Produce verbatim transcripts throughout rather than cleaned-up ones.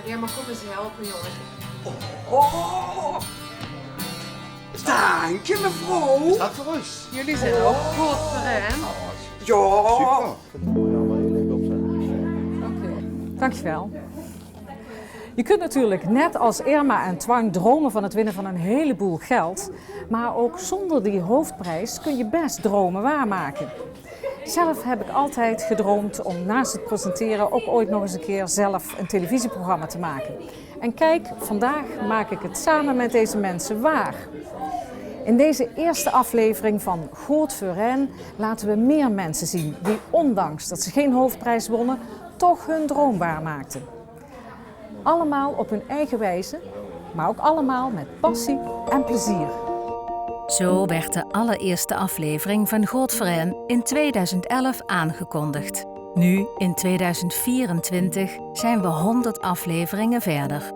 Ja, maar kom eens helpen, jongen. Oh, dank je, mevrouw. Is dat voor ons? Jullie zijn ook goed voor hen. Ja. Super. Oké, dankjewel. Je kunt natuurlijk net als Irma en Twang dromen van het winnen van een heleboel geld, maar ook zonder die hoofdprijs kun je best dromen waarmaken. Zelf heb ik altijd gedroomd om naast het presenteren ook ooit nog eens een keer zelf een televisieprogramma te maken. En kijk, vandaag maak ik het samen met deze mensen waar. In deze eerste aflevering van Good veur Hen laten we meer mensen zien die, ondanks dat ze geen hoofdprijs wonnen, toch hun droom waarmaakten. Allemaal op hun eigen wijze, maar ook allemaal met passie en plezier. Zo werd de allereerste aflevering van Good veur Hen in tweeduizend elf aangekondigd. Nu, in tweeduizend vierentwintig, zijn we honderd afleveringen verder.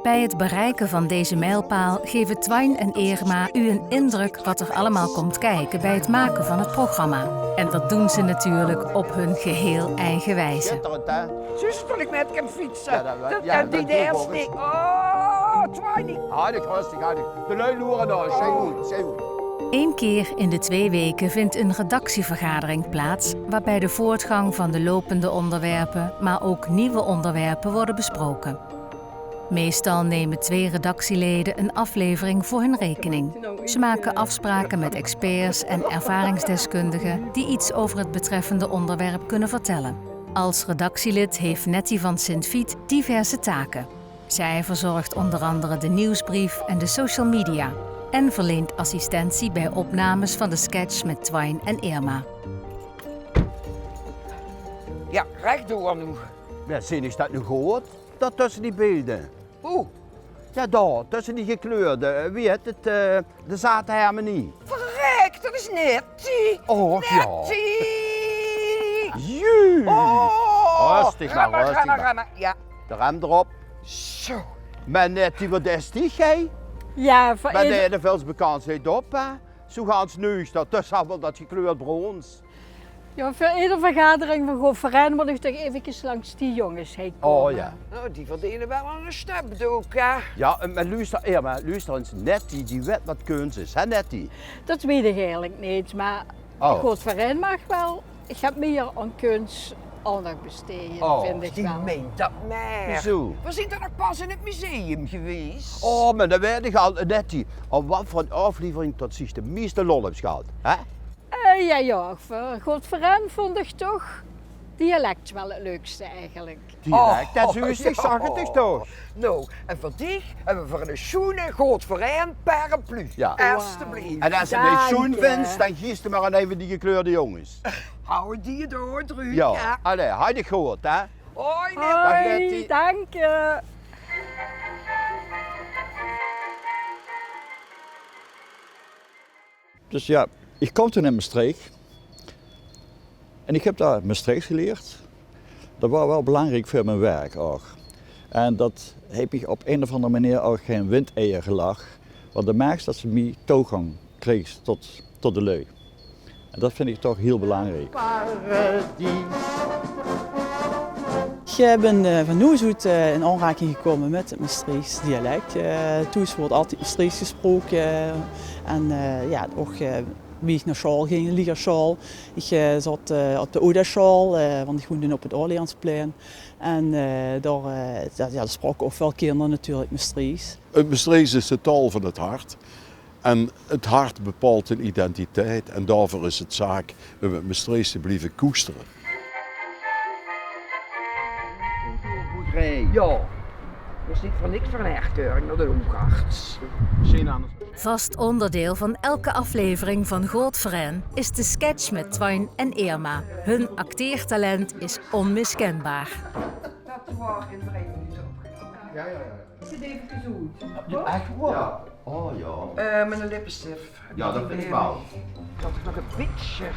Bij het bereiken van deze mijlpaal geven Twijn en Irma u een indruk wat er allemaal komt kijken bij het maken van het programma. En dat doen ze natuurlijk op hun geheel eigen wijze. Zuus se dat ich mit kin fietse? Ja, dat wel. Dat, ja, dat die doe ik eerst ook niet. Oh, Twijn. Hartstikke, hartstikke. De lui loeren al. Zeer goed, zeer goed. Eén keer in de twee weken vindt een redactievergadering plaats, waarbij de voortgang van de lopende onderwerpen, maar ook nieuwe onderwerpen worden besproken. Meestal nemen twee redactieleden een aflevering voor hun rekening. Ze maken afspraken met experts en ervaringsdeskundigen die iets over het betreffende onderwerp kunnen vertellen. Als redactielid heeft Nettie van Sint Viet diverse taken. Zij verzorgt onder andere de nieuwsbrief en de social media en verleent assistentie bij opnames van de sketch met Twijn en Irma. Ja, rechtdoor noe. Ja, zeen ich dat noe good? Dat tösse die beelder. Oeh. Ja, dao, tösse die gekleurde. Eh, wie hèt 't? Eh, de Zate Hermenie. Verrek, dat is Nettie. Oh, ja. Nettie. Juu. Oh. Rustig maar, rustig maar. Rem maar, rem maar. Ja. De rem d'rop. Zo. Mer Nettie, wat is die, hè? Ja, veur... Mer eder... de velsbekans heet op, hè? Zo gans nuuj, dat is allemaal dat gekleurd brons. Ja, veur eder vergadering van Good veur Hen moet ich toch eventjes langs die jonges heen kómme. Oh ja. Nou, die verdene wel ein sjtepdook, hè? Ja, eh, mer luuster, Irma, luuster ins, Nettie, die wet wat keuns is, hè, Nettie? Dat weet ich eigelik neet, mer Good veur Hen maag wel, ich höb mieër aan keuns aandach besteje, vind ich wel. Die meint dat mer. Wieso? Veer zeen toch nog pas in 't museum gewaes? Oh, mer dat weit ich al, Nettie. Aan wat veur ein aflevering dat se de meiste lol höbs gehad, hè? Eh, ja, ja, veur Good veur Hen vónd ich toch dialect wel 't leukste eigelik. Dialect, dat is juust, ich zag 't dich toch. Nou, en veur dich höbbe v'r ein sjoene Good veur Hen paraplu. Ja. Alsjeblieft. En es se 't neet sjoen vinds, dan gies se mer aan ein van die gekleurde jonges. Hou die door, Truus. Ja. Allee, hartstikke good, hè? Hoi, Nettie. Hoi, dank je. Dus ja, ich kaom toen in Mestreech. En ich höb dao Mestreechs gelierd. Dat waor wel belangriek veur mien werk ouch. En dat heet mich op ein of anger meneer ouch gein windeier gelag. Want dan merks se dat se mie toegang kriegs tot, tot de lui. En dat vind ich toch hiel belangriek. Paradies. Ich, eh, bin, eh, van hoes oet, eh, in aanraking gekómme mit 't Mestreechs dialek. Eh, thoes weurt altied Mestreechs gesproke, eh, en, eh, ja, ouch, eh, wie ich nao sjaol ging, lieger sjaol. Ich, eh, zaot, eh, op de Oda-sjaol, eh, want ich woonde op 't Orleansplein. En, eh, dao, eh, ja, ja, dao spraoke ouch väöl kinder natuurlik Mestreechs. 't Mestreechs is de taol van 't hart. En 't hart bepaalt d'n identiteit. En daoveur is 't zaak um 't Mestreechs te blieve koestere. Ja. Is neet veur niks veur 'n herkeuring nao d'n oogarts. Vast onderdeel van elke aflevering van Good veur Hen is de sketch met Twijn en Irma. Hun acteertalent is onmiskenbaar. Dat waor in drei minute opgenomme. Ja, ja, ja. Is dit efkes good? Ja, ech waor? Ja. Oh ja. Eh, mien lippestift. Ja, dat vind ich wel. Dat is nog ein bietje, eh,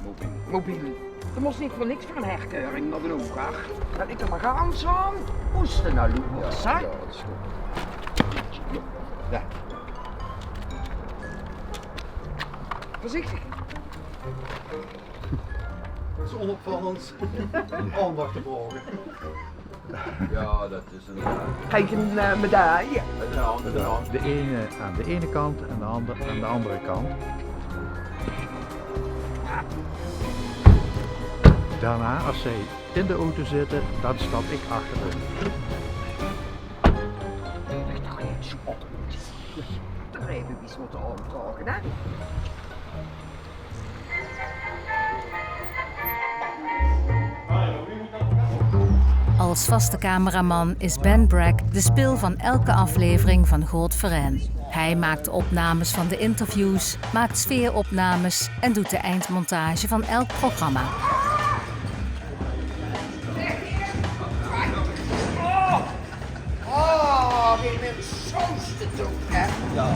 mobiel. Mobiel. Doe mós neet veur niks veur 'n herkeuring nao d'n oogarts. Dat ich d'r mer gans aan hoeste nao loer, hè? Ja, dat is good. Ja. Veurzichtig. Zónger opvallends aandach te vraoge. Ja, dat is een... Krijg je een eh, medaille? De ene aan de ene kant en de ander aan de andere kant. Daarna, als zij in de auto zitten, dan stap ik achterin. Dat is toch geen spot. Dat hebben we eens moeten omkoken, hè? Als vaste cameraman is Ben Bragg de spil van elke aflevering van Good Vereen. Hij maakt opnames van de interviews, maakt sfeeropnames en doet de eindmontage van elk programma. Oh, weer met saus te doen, hè? Ja,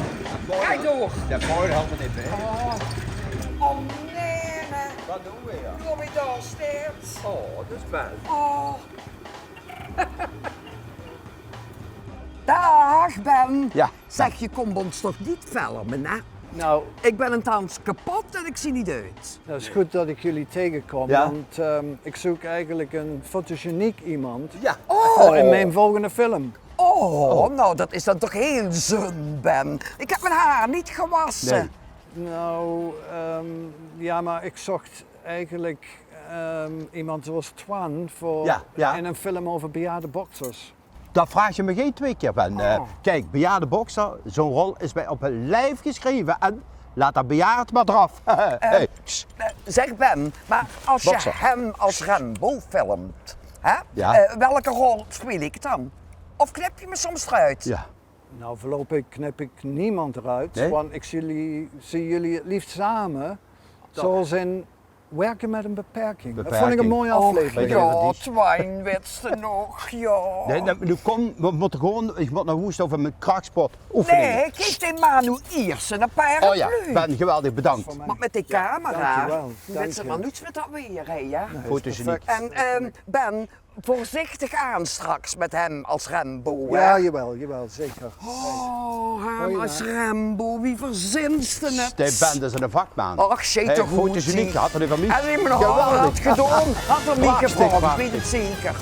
Ga door. De boy helpt het even, hè? Oh, oh nee, hè. Wat doen we hier? Doe me daar steeds. Oh, dat is best. Oh. Dag Ben. Ja. Zeg, je komt ons toch niet filmen, hè? Nou, Ik ben een tans kapot en ik zie niet uit. dat is goed dat ik jullie tegenkom, Ja? Want ehm, ik zoek eigenlijk een fotogeniek iemand Ja. Oh, voor in mijn volgende film. Oh, nou dat is dan toch heel zun, Ben. Ik heb mijn haar niet gewassen. Nee. Nou, ehm, ja, maar ik zocht eigenlijk ehm, iemand zoals Twan voor Ja, ja. in een film over bejaarde boxers. Dat vraag je me geen twee keer van. Eh, Oh. Kijk, bejaarde bokser, zo'n rol is mij op het lijf geschreven. En laat dat bejaard maar eraf. Hey, pst. Eh, Zeg Ben, maar als je Bokser. hem als Rambo filmt, hè? Ja. Eh, welke rol speel ik dan? Of knip je me soms eruit? Ja. Nou, voorlopig knip ik niemand eruit, Nee? Want ik zie jullie, zie jullie het liefst samen, zoals in Werken met een beperking. Dat Beperking. Vond ik een mooie Och, aflevering. Ja, Twijn, witste nog, ja. Nee, nee, nu kom, we moeten gewoon, ik moet naar hoes over mijn krachtsport oefenen. Nee, geef die man nu eerst een paar Oh ja, Ben, geweldig, bedankt. Maar met die camera, Dankjewel, witste dankjewel. Maar niets met dat weer, hè? Ja? Fotogeniek. En ehm, Ben, voorzichtig aan straks met hem als Rambo, hè? Ja, jawel, jawel, zeker. Oh, hem als Rambo, wie verzinste het? De Ben is een vakman. Och, shit, Hey, toch goed, fotogeniek, zeg. Had er niet van mij. En in mijn haar had gedaan, had er niet Prachtig, gevraagd, ik prachtig. weet het zeker.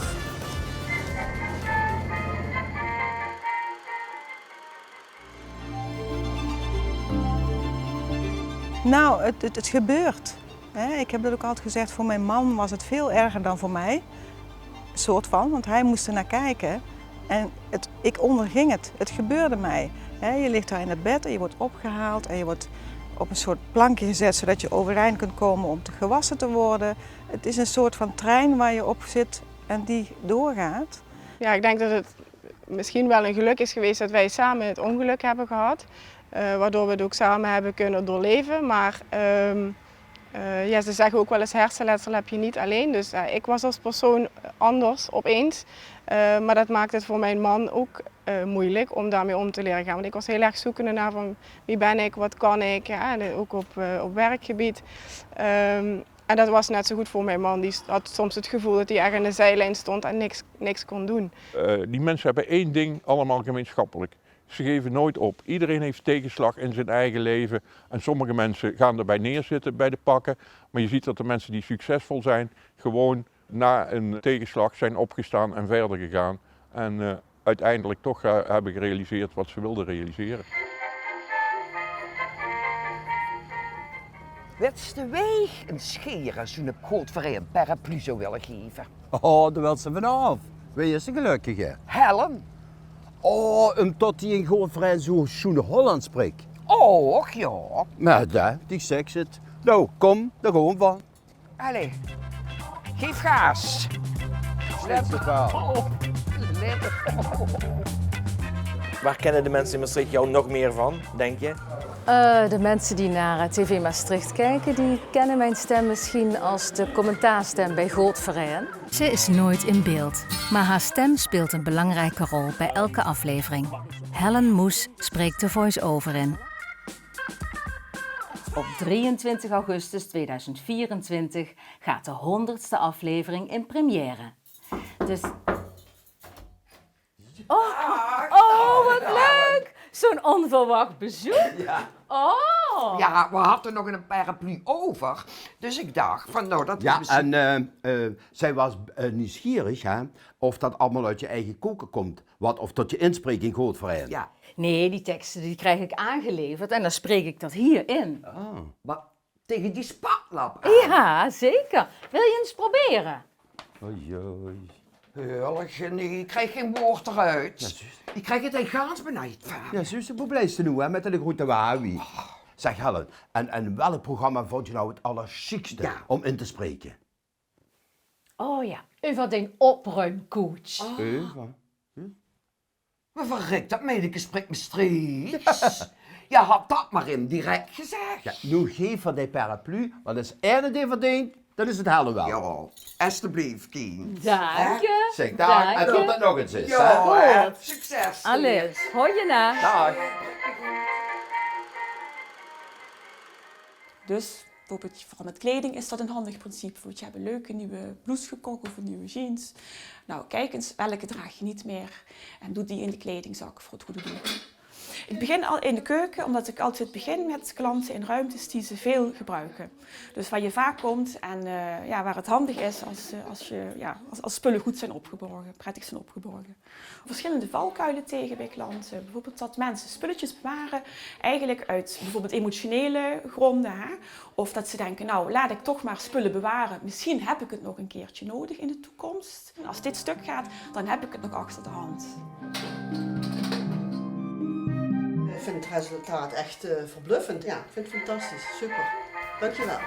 Nou, het, het, het gebeurt. Hè, ik heb dat ook altijd gezegd, voor mijn man was het veel erger dan voor mij. Soort van, want hij moest er naar kijken. En het, ik onderging het. Het gebeurde mij. Hè, je ligt daar in het bed en je wordt opgehaald en je wordt op een soort plankje gezet zodat je overeind kunt komen om te gewassen te worden. Het is een soort van trein waar je op zit en die doorgaat. Ja, ik denk dat het misschien wel een geluk is geweest dat wij samen het ongeluk hebben gehad. Eh, waardoor we het ook samen hebben kunnen doorleven. Maar ehm, eh, ja, ze zeggen ook wel eens hersenletsel heb je niet alleen. Dus eh, ik was als persoon anders opeens. Eh, maar dat maakt het voor mijn man ook eh, moeilijk om daarmee om te leren gaan. Want ik was heel erg zoekende naar van wie ben ik, wat kan ik. Ja, en ook op, eh, op werkgebied. Ehm, en dat was net zo goed voor mijn man. Die had soms het gevoel dat hij erg aan de zijlijn stond en niks, niks kon doen. Eh, die mensen hebben één ding allemaal gemeenschappelijk. Ze geven nooit op. Iedereen heeft tegenslag in zijn eigen leven. En sommige mensen gaan erbij neerzitten, bij de pakken. Maar je ziet dat de mensen die succesvol zijn, gewoon na een tegenslag zijn opgestaan en verder gegaan. En eh, uiteindelijk toch eh, hebben gerealiseerd wat ze wilden realiseren. Witste weeg een scheren, zo'n op Good Vereen paraplu zou willen geven. Oh, daar wil ze vanaf. Wie is de gelukkige? Helen. Oh, omdat hij in Good Vereen zo schoen Hollands spreekt. Och ja. Maar daar, die zegt het. Nou, kom, daar gewoon van. Allee, geef gaas. Let op. Let op. Waar kennen de mensen in Maastricht jou nog meer van, denk je? Eh, de mensen die naar eh, T V Maastricht kijken, die kennen mijn stem misschien als de commentaarstem bij Good Vereen. Ze is nooit in beeld, maar haar stem speelt een belangrijke rol bij elke aflevering. Helen Moes spreekt de voice-over in. Op drieëntwintig augustus tweeduizend vierentwintig gaat de honderdste aflevering in première. Dus. Oh, oh, wat leuk! Zo'n onverwacht bezoek. Oh, Oh. Ja, we hadden nog een paraplu over. Dus ik dacht van, nou, dat is misschien... Ja, en eh, eh, zij was eh, nieuwsgierig, hè, of dat allemaal uit je eigen koken komt. Wat, of tot je inspreking gooit voor hen. Ja. Nee, die teksten die krijg ik aangeleverd en dan spreek ik dat hier in. Ah. Maar tegen die spatlap aan. Ja, zeker. Wil je eens proberen? Oei, oei. Heerlijk, nee, ik krijg geen woord eruit. Ja, zuus. Ik krijg het er gans benauwd van. Ja, zuus, wo blijfs te noe, hè, met de groete wawie? Zeg, Helen, en, en welk programma vond je nou het allerchiekste om in te spreken? Oh ja, over de opruimcoach. Over? Maar verrek, dat meideke spreekt Mestreechs. Ja, had dat maar in direct gezegd. Ja, noe geef van die paraplu, want als ene die verdient, dan is het Helen wel. Ja, alstublieft, kind. Dank je. Zeg, daar, en tot het nog eens is, hè? Ja, hè? Succes. Alles, hoi je na. Dag. Dus bijvoorbeeld, vooral met kleding is dat een handig principe. Bijvoorbeeld, je hebt een leuke nieuwe blouse gekocht of een nieuwe jeans. Nou, kijk eens, welke draag je niet meer? En doe die in de kledingzak voor het goede doel. Ik begin al in de keuken, omdat ik altijd begin met klanten in ruimtes die ze veel gebruiken. Dus waar je vaak komt en eh, ja, waar het handig is als, eh, als, je, ja, als, als spullen goed zijn opgeborgen, prettig zijn opgeborgen. Verschillende valkuilen tegen bij klanten. Bijvoorbeeld dat mensen spulletjes bewaren, eigenlijk uit bijvoorbeeld emotionele gronden. Hè? Of dat ze denken, nou, laat ik toch maar spullen bewaren. Misschien heb ik het nog een keertje nodig in de toekomst. Als dit stuk gaat, dan heb ik het nog achter de hand. Ik vind het resultaat echt eh, verbluffend. Ja, ik vind het fantastisch. Super. Dankjewel.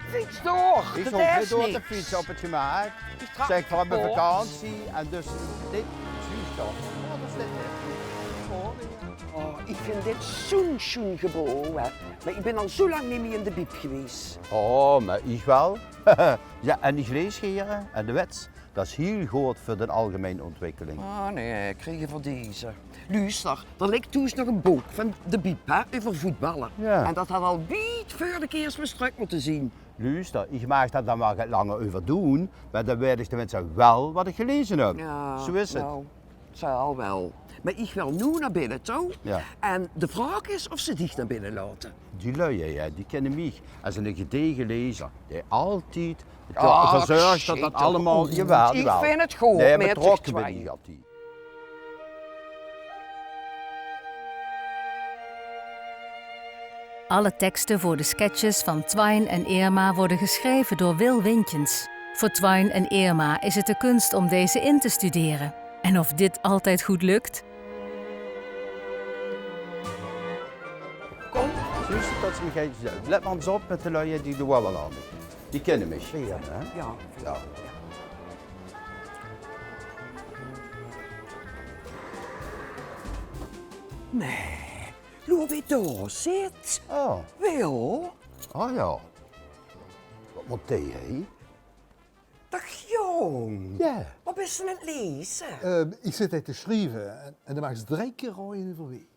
Fiets door! Ich hoof neet door te fietse op 't gemaak. Zeg, v'r höbbe vakantie en dus dit zuus toch. Wat is dit? Oh, ich vinj dit zoe'n sjoen geboew, hè. Mer ich bin al zoe lang neet mie in de bieb gewaes. Oh, mer ich waal. Ja, en ich lees gere en de wèts, dat is hiel good veur de algemein ontwikkeling. Oh nae, kriege v'r deze. Luuster, d'r lik thoes nog e book van de bieb, hè, euver voetballe. Ja. En dat had al wied veur de Keersmis trök mótte zien. Luuster, ich maag dao dan waal get langer euver doon, mer dan weit ich tenminste waal wat ich gelaeze höb. Ja, zoe is 't. Nou, zal waal. Mer ich wil noe nao binne toe. Ja. En de vraog is of ze dich nao binne laote. Die luuj, ja, die kinne mich es eine gedege laezer. Die altied verzörg dat dat allemaol, jawaal, jawaal. Ich vinj 't good. Nae, betrokke bin ich altied. Alle teksten voor de sketches van Twine en Irma worden geschreven door Wil Wintjens. Voor Twine en Irma is het de kunst om deze in te studeren. En of dit altijd goed lukt? Kóm. Zuus se dat ze mich gein... Let mer ins op mit de luuj, die doon waal aardig. Die kinne mich. Ja, hè? Ja. Ja. Nae, loer wie dao zit. Oh. Wil. Oh ja. Wat mót dae, hè? Daag jóng. Ja. Wat bis se aan 't laeze? Eh, ich zit hie te sjrieve en, en dan maags se drie kier raoje euver wae.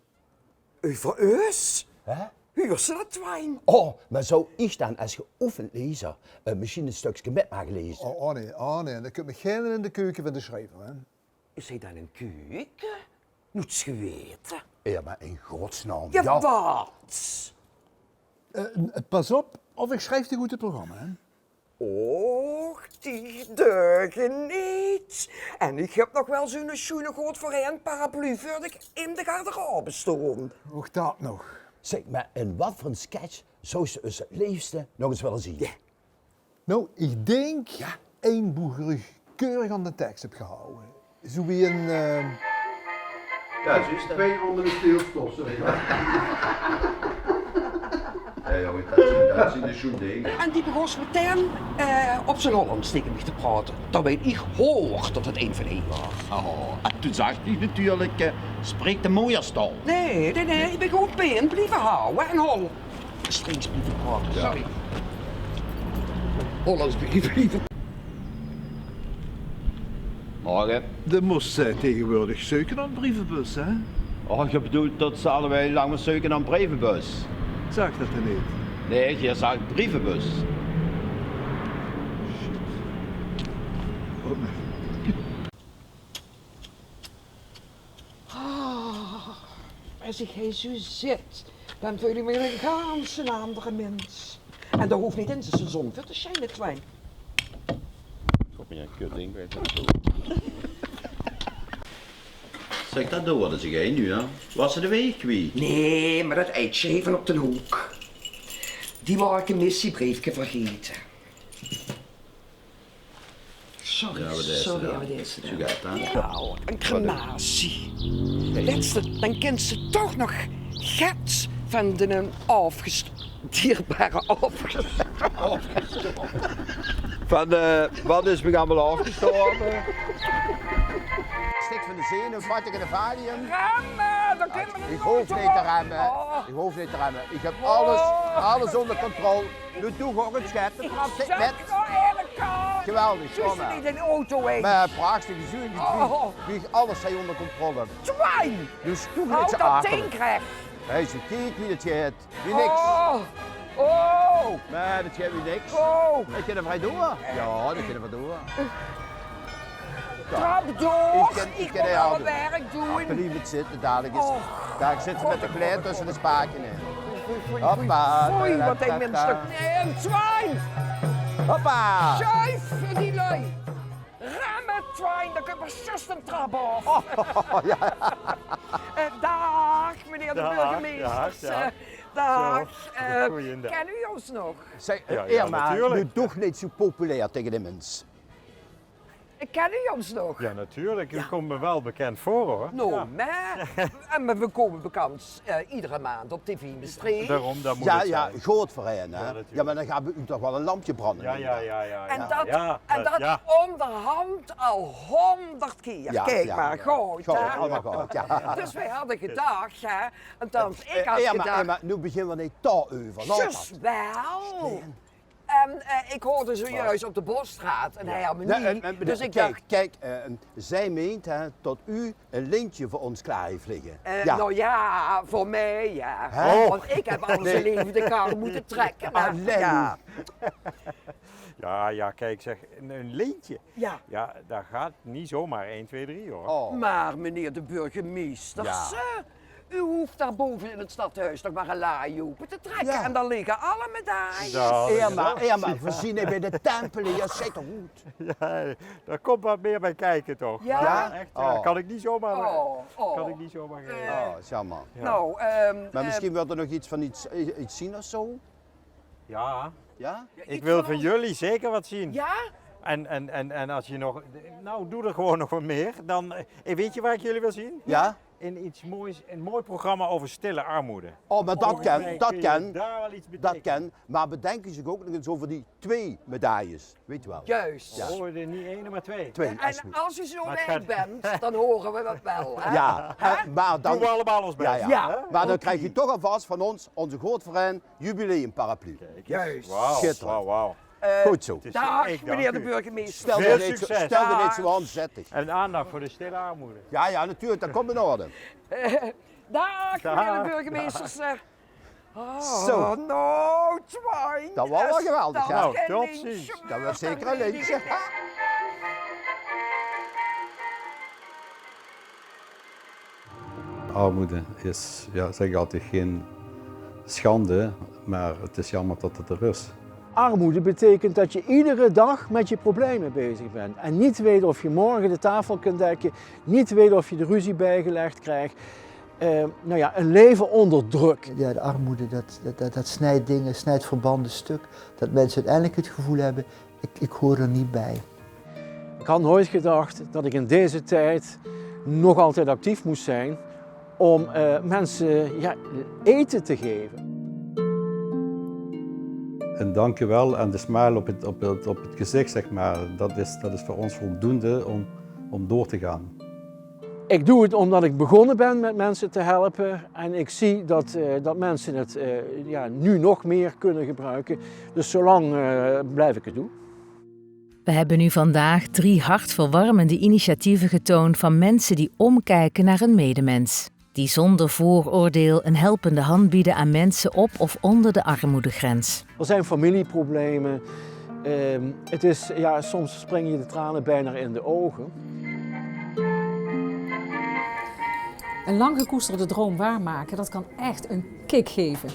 Euver us? Hè? Huurs se dat, Twine? Oh, mer zou ich dan es geoefend laezer eh, mesjien e stökske mit maage laeze? Oh, oh nae, oh nae. Dan kump mich geine in de keuke van de sjrijver, hè. Is 't dan 'n keuke? Noets gewete. Ja, mer in godsnaam, ja. Ja, wat? Eh, pas op of ich sjrijf dich oet 't programma, hè. Och, die deuge neet. En ich höb nog waal zoe'n sjoene good veur ein paraplu veur dich in de garderobe staon. Och, dat nog. Zeg, mer in wat veur 'n sketch zouws se us 't leefste nog ins wille zien? Ja. Nou, ich dink ein boe geer uch keurig aan de teks höb gehawwe. Zoe wie ein eh, ja, zuus se, twee ónger de steelstofzuiger. Ja, jóng, dat zien, dat zien de sjoen dinger. En die begós metein eh, op zien Hollands taenge mich te praote. Terwijl ich hoor dat 't ein van ein waas. Oh, en toen zag ich natuurlik, eh, spreek de mooierstaol. Nae, nae, nae, ich bin gewoon pin blieve hawwe en hol. Mestreechs blieve praote, sorry. Hollands blieve, blieve. Morge. De mós eh, taegewoordig zeuke nao 'n brievebus, hè? Oh, geer bedoelt dat ze allebei lang mós zeuke nao 'n brievebus? Zaag dat d'r neet? Nae, geer zaag brievebus. Shit. Oh, nae. Ah, es ich hie zoe zit, Dan veul ich mich ein ganse andere mins. En dao hoof neet ins de zon veur te sjijne, Twijn. Kóm, jao, kut ding, weit ich. Zèk, dat doon v'r dus gein noe, hè? Waas se de weeg kwiet? Nae, mer dat eitsje hie van op d'n hook. Die waor ich ein missiebreefke vergaete. Sorry, sorry, wat is 't dan? Zoe geit 't dan. Jao, ein crematie. Wèts se, dan kins se toch nog get van de aafgest-, dierbare aafgest-, Van, eh, wat is mich allemaol aafgestorve? Stik van de zenuw, pak ich 'n Valium. Remme, dan kins se... Ich hoof neet te remme. Oh. Ich hoof neet te remme. Ich höb alles, alles ónger controle. Doe, doe, gewoon 't sjet. Ich zèk nog ierlik. Geweldig, kóm mer. Mer prachtig, zoe wie, wie ich alles höb ónger controle. Twijn! Dus doe neet zoe akelig. Hou dat ding recht. Hè, zoe kiek wie dat geit. Wie niks. Oh. Oh. Mer dat geit wie niks. Oh. Ich kin d'r vrie door. Jao, ich kin d'r vrie door. Trap door. Ich kin, ich kin alle werk doon. Blief zitte, dalik is... Dalik zitte v'r mit de klein tösse de spake in. Hoppa. Foei, wat ein mins toch. Nae, ein Twijn. Hoppa. Sjuif veur die lui. Remme, Twijn, dan kómme v'r zjus ein trap aaf. Oh, jao. Eh, daag, meneer de burgemeester. Daag. Zo, eh, goeiendaag. Kènt geer ós nog? Zèk, Irma, doe toch neet zoe populair taenge die mins. Kènt geer ós nog? Jao, natuurlik. Geer kómp mich waal bekènd veur, huur. Noe, mer, eh, mer veer kómme bekènd, eh, eder maond op tv Mestreech. Daorum, dat mót 't zeen. Jao, good veur häör, hè? Jao, natuurlik. Jao, mer dan gaon v'r uch toch waal ein lampke brande. Jao, jao, jao. En dat, en dat óngerhand al hóngerd kier. Kiek mer, good, hè? Good, allemaol good, jao. Dus veer hadde gedach, hè, en thans, ich had gedach... Irma, noe beginne v'r neet dao-euver. Zjus waal. En, eh, ich hoorde zojuus op de Bosstraat ein harmonie, dus ich dach... Kiek, kiek, eh, zie meint, hè, dat uch ein lintje veur ós klaor haet ligke. Eh, noe jao, veur mich jao. Hè? Want ich höb al mien laeve de kar mótte trèkke. Allein. Jao, jao, kiek, zèk, ein, ein lintje. Jao. Jao, dat geit neet zomer ein, twee, drie, huur. Oh. Mer meneer de burgemeester, zèk, geer hoof dao bove in 't stadhoes nog mer ein laai ope te trèkke en dan ligke alle medailles. Irma, Irma, veer zeen hie bie de tempel, jao, zèk, good. Jao, dao kump get mieë bie kieke, toch? Jao? Jao, ech, jao. Kan ich neet zomer, kan ich neet zomer... Oh, is jaomer. Noe, eh, mer mesjien wilt geer nog get van get, get zeen of zoe? Jao. Jao? Ich wil van geer zeker get zeen. Jao? En, en, en, en es geer nog, noe, doot d'r gewoon nog get mieë, dan, eh, weit geer waat ich van geer wil zeen? Jao? Ein get moois, ein mooi programma euver stille armoede. Oh, mer dat kan, dat kan. Dat kan. Mer bedink geer ouch nog ins euver die twee medailles, weit geer waal. Zjus. Jao. Oh, neet ein, mer twee. Twee, en es geer zoe wied bent, dan hure v'r dat waal, hè? Jao, hè? Mer dan doon v'r allemaol ós bès. Jao, jao. Mer dan krieg geer toch alvas van ós, ózze good vrundj, jubileumparaplu. Kiek ins. Zjitterend. Wauw, wauw. Good zoe. Daag, meneer de burgemeester. Väöl succes. Stèl uch neet zoe aan, zèt uch. En aandach veur de stille armoede. Jao, jao, natuurlik, dat kump in orde. Daag, meneer de burgemeester, zèk. Zoe. Oh, noe, Twijn. Dat waor waal geweldig, jao. Noe, tot ziens. Dat waor zeker ein lintje. Armoede is, jao, zèk ich altied, gein sjande, mer 't is jaomer dat 't d'r is. Armoede beteikent dat je iedere dag met je problemen bezig bent en niet weet of je morgen de tafel kunt dekken, niet weet of je de ruzie bijgelegd krijgt. Eh, nou ja, een leven onder druk. Ja, de armoede, dat, dat, dat, dat snijdt dingen, snijdt verbanden stuk. Dat mensen uiteindelijk het gevoel hebben: ik, ik hoor er niet bij. Ik had nooit gedacht dat ik in deze tijd nog altijd actief moest zijn om, eh, mensen, ja, eten te geven. Een dankjewel en de smile op het, op het, op het gezicht, zeg maar, dat is, dat is voor ons voldoende om, om door te gaan. Ik doe het omdat ik begonnen ben met mensen te helpen en ik zie dat, eh, dat mensen het, eh, ja, nu nog meer kunnen gebruiken. Dus zolang, eh, blijf ik het doen. We hebben u vandaag drie hartverwarmende initiatieven getoond van mensen die omkijken naar een medemens. Die zonder vooroordeel een helpende hand bieden aan mensen op of onder de armoedegrens. Er zijn familieproblemen. Ehm, het is, ja, soms springen je de tranen bijna in de ogen. Een lang gekoesterde droom waarmaken, dat kan echt een kick geven.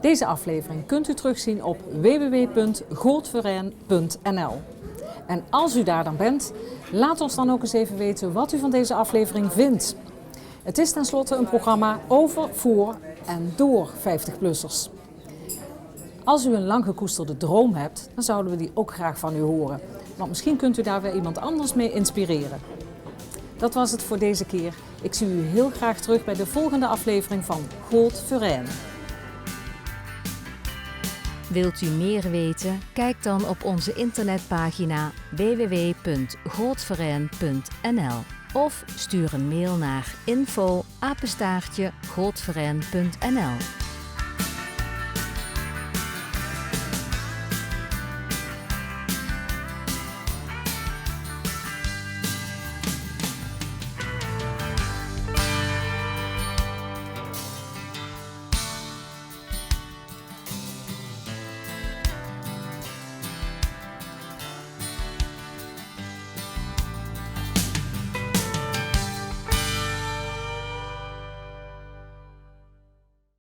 Deze aflevering kunt u terugzien op w w w punt goodverein punt n l. En als u daar dan bent, laat ons dan ook eens even weten wat u van deze aflevering vindt. Het is tenslotte een programma over, voor en door vijftig-plussers. Als u een lang gekoesterde droom hebt, dan zouden we die ook graag van u horen. Want misschien kunt u daar weer iemand anders mee inspireren. Dat was het voor deze keer. Ik zie u heel graag terug bij de volgende aflevering van Good Verein. Wilt u meer weten? Kijk dan op onze internetpagina w w w punt goodverein punt n l of stuur een mail naar info apenstaartje goodverein punt n l.